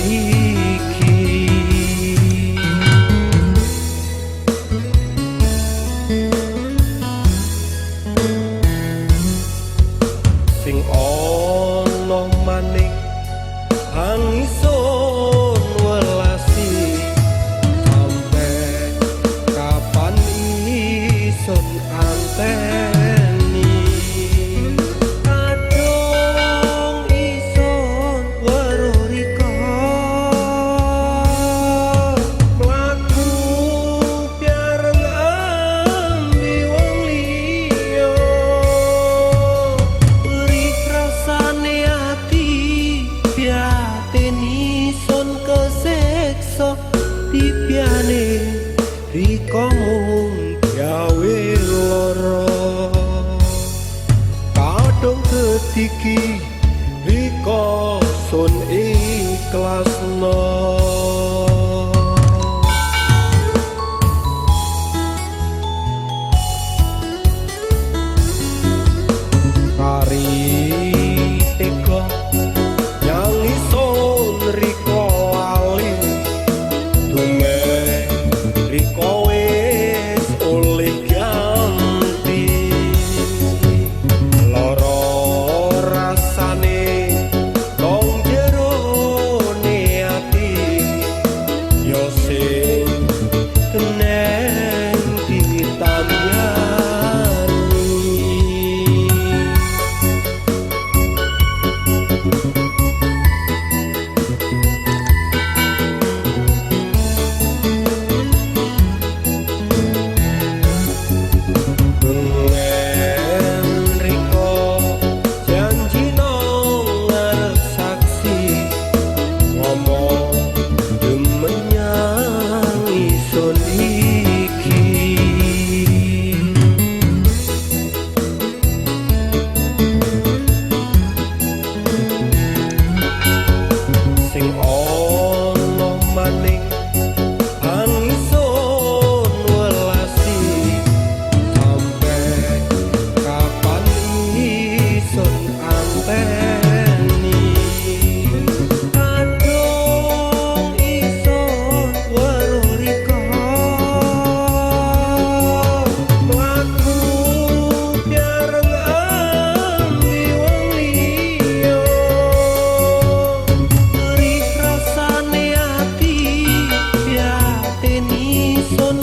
iki. Sing ana maning angison welasi, sampe kapan ison anteni. Kadung ison weruh rika, mlaku bareng ambi wong liya. Perih rasane ati batin ison keseksa, tibyane rika mung gawe lara. Kadung ketiki rika sun ikhlasno. Kari tega yang ison rika lali, dume rika wis oleh ganti. Lara rasane tong jerone ati, yo sing keneng ditandani. Bengen rika janji nang ngarep saksi, ngomong demen nyang ison iki. Sing ana maning angison welasi, sampe kapan ison anteni. Kadung ison weruh rika, mlaku bareng ambi wong liya. Perih rasane ati batin ison